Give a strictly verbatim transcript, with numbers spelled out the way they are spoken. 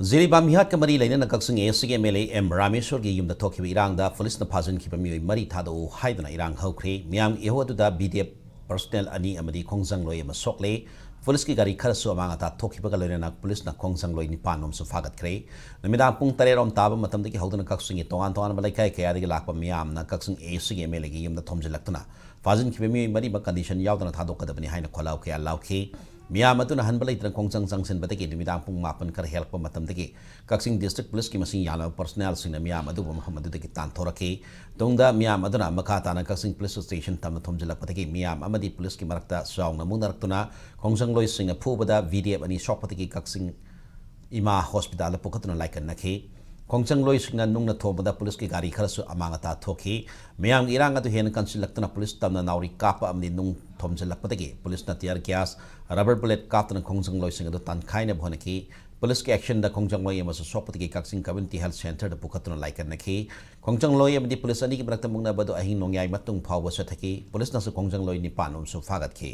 ꯖꯤꯔꯤꯕꯥꯝ ꯃꯤꯍꯥꯠꯀ ꯃꯔꯤ ꯂꯩꯅꯅ ꯀꯛꯆꯤꯡ A S ꯁꯤꯒꯤ ꯑꯦꯝ ꯑꯦꯜ ꯑꯦ ꯑꯦꯝ ꯔꯥꯃꯦꯁꯣꯔꯒꯤ ꯌꯨꯝꯗ ꯊꯣꯛꯈꯤꯕ ꯏꯔꯥꯡꯗ ꯄꯨꯂꯤꯁꯅ ꯐꯥꯖꯤꯟꯈꯤꯕ ꯃꯤꯑꯣꯏ ꯃꯔꯤ ꯊꯥꯗꯣꯛꯎ ꯍꯥꯏꯗꯨꯅ ꯏꯔꯥꯡ ꯍꯧꯈ꯭ꯔꯦ꯫ ꯃꯤꯌꯥꯝꯒꯤ ꯏꯍꯧ ꯑꯗꯨꯗ ꯕꯤ ꯗꯤ ꯑꯦꯐ ꯄꯔꯁꯣꯅꯦꯜ ꯑꯅꯤ ꯑꯃꯗꯤ ꯈꯣꯡꯖꯪꯂꯣꯏ ꯑꯃ ꯁꯣꯛꯂꯦ꯫ ꯄꯨꯂꯤꯁꯀꯤ ꯒꯥꯔꯤ ꯈꯔꯁꯨ ꯑꯃꯥꯡ ꯑꯇꯥ ꯊꯣꯛꯈꯤꯕꯒ ꯂꯣꯏꯅꯅ ꯄꯨꯂꯤꯁꯅ ꯈꯣꯡꯖꯪꯂꯣꯏ ꯅꯤꯄꯥꯟ ꯔꯣꯝꯁꯨ ꯐꯥꯒꯠꯈ꯭ꯔꯦ꯫ ꯅꯨꯃꯤꯗꯥꯡ ꯄꯨꯡ ꯇꯔꯦꯠ ꯔꯣꯝ ꯇꯥꯕ ꯃꯇꯝꯗꯒꯤ ꯍꯧꯗꯨꯅ ꯀꯛꯆꯤꯡꯒꯤ ꯇꯣꯉꯥꯟ ꯇꯣꯉꯥꯟꯕ ꯂꯩꯀꯥꯏ ꯀꯌꯥꯗꯒꯤ ꯂꯥꯛꯄ ꯃꯤꯌꯥꯝꯅ ꯀꯛꯆꯤꯡ ꯑꯦ ꯑꯦꯁ ꯁꯤꯒꯤ ꯑꯦꯝ ꯑꯦꯜ ꯑꯦꯒꯤ ꯌꯨꯝꯗ ꯊꯣꯝꯖꯤꯜꯂꯛꯇꯨꯅ ꯐꯥꯖꯤꯟꯈꯤꯕ ꯃꯤꯑꯣꯏ ꯃꯔꯤꯃꯛ ꯀꯟꯗꯤꯁꯟ ꯌꯥꯎꯗꯅ ꯊꯥꯗꯣꯛꯀꯗꯕꯅꯤ ꯍꯥꯏꯅ ꯈꯣꯜꯂꯥꯎ ꯀꯌꯥ ꯂꯥꯎꯈꯤ꯫ ꯃꯤꯌꯥꯝ ꯑꯗꯨꯅ ꯍꯟꯕ ꯂꯩꯇꯅ ꯈꯣꯡꯖꯪ ꯆꯪꯁꯤꯟꯕꯗꯒꯤ ꯅꯨꯃꯤꯗꯥꯡ ꯄꯨꯡ ꯃꯥꯄꯟ ꯈꯔ ꯍꯦꯜꯂꯛꯄ ꯃꯇꯝꯗꯒꯤ ꯀꯛꯆꯤꯡ ꯗꯤꯁꯇ꯭ꯔꯤꯛ ꯄꯨꯂꯤꯁꯀꯤ ꯃꯁꯤꯡ ꯌꯥꯝꯂꯕ ꯄꯔꯁꯣꯅꯦꯜꯁꯤꯡꯅ ꯃꯤꯌꯥꯝ ꯑꯗꯨꯕꯨ ꯃꯐꯝ ꯑꯗꯨꯗꯒꯤ ꯇꯥꯟꯊꯣꯔꯛꯈꯤ꯫ ꯇꯨꯡꯗ ꯃꯤꯌꯥꯝ ꯑꯗꯨꯅ ꯃꯈꯥ ꯇꯥꯅ ꯀꯛꯆꯤꯡ ꯄꯨꯂꯤꯁ ꯁ꯭ꯇꯦꯁꯟ ꯇꯝꯅ ꯊꯣꯝꯖꯤꯜꯂꯛꯄꯗꯒꯤ ꯃꯤꯌꯥꯝ ꯑꯃꯗꯤ ꯄꯨꯂꯤꯁꯀꯤ ꯃꯔꯛꯇ ꯆꯥꯎꯅ ꯃꯨꯛꯅꯔꯛꯇꯨꯅ ꯈꯣꯡꯖꯪꯂꯣꯏꯁꯤꯡꯅ ꯐꯨꯕꯗ ꯚꯤ ꯗꯤ ꯑꯦꯐ ꯑꯅꯤ ꯁꯣꯛꯄꯗꯒꯤ ꯀꯛꯆꯤꯡ ꯏꯃꯥ ꯍꯣꯁꯄꯤꯇꯥꯜꯗ ꯄꯨꯈꯠꯇꯨꯅ ꯂꯥꯏꯀꯠꯅꯈꯤ꯫ ꯈꯣꯡꯖꯪꯂꯣꯏꯁꯤꯡꯅ ꯅꯨꯡꯅ ꯊꯣꯝꯕꯗ ꯄꯨꯂꯤꯁꯀꯤ ꯒꯥꯔꯤ ꯈꯔꯁꯨ ꯑꯃꯥꯡ ꯑꯇꯥ ꯊꯣꯛꯈꯤ꯫ ꯃꯤꯌꯥꯝꯒꯤ ꯏꯔꯥꯡ ꯑꯗꯨ ꯍꯦꯟꯅ ꯀꯟꯁꯤꯜꯂꯛꯇꯨꯅ ꯄꯨꯂꯤꯁ ꯇꯝꯅ ꯅꯥꯎꯔꯤ ꯀꯥꯞꯄ ꯑꯃꯗꯤ ꯅꯨꯡ ꯊꯣꯝꯖꯤꯜꯂꯛꯄꯗꯒꯤ ꯄꯨꯂꯤꯁꯅ tear gas, rubber bullet ꯀꯥꯞꯇꯨꯅ ꯈꯣꯡꯖꯪꯂꯣꯏꯁꯤꯡ ꯑꯗꯨ ꯇꯥꯟꯈꯥꯏꯅꯕ ꯍꯣꯠꯅꯈꯤ꯫ ꯄꯨꯂꯤꯁꯀꯤ actionꯗ ꯈꯣꯡꯖꯪꯂꯣꯏ ꯑꯃꯁꯨ ꯁꯣꯛꯄꯗꯒꯤ ꯀꯛꯆꯤꯡ community health centreꯗ ꯄꯨꯈꯠꯇꯨꯅ ꯂꯥꯏꯀꯠꯅꯈꯤ꯫ ꯈꯣꯡꯖꯪꯂꯣꯏ ꯑꯃꯗꯤ ꯄꯨꯂꯤꯁ ꯑꯅꯤꯒꯤ ꯃꯔꯛꯇ ꯃꯨꯛꯅꯕ ꯑꯗꯨ ꯑꯍꯤꯡ ꯅꯣꯡꯌꯥꯏ ꯃꯇꯨꯡ ꯐꯥꯎꯕ ꯆꯠꯊꯈꯤ꯫ ꯄꯨꯂꯤꯁꯅꯁꯨ ꯈꯣꯡꯖꯪꯂꯣꯏ ꯅꯤꯄꯥꯟ ꯑꯃꯁꯨ ꯐꯥꯒꯠꯈꯤ꯫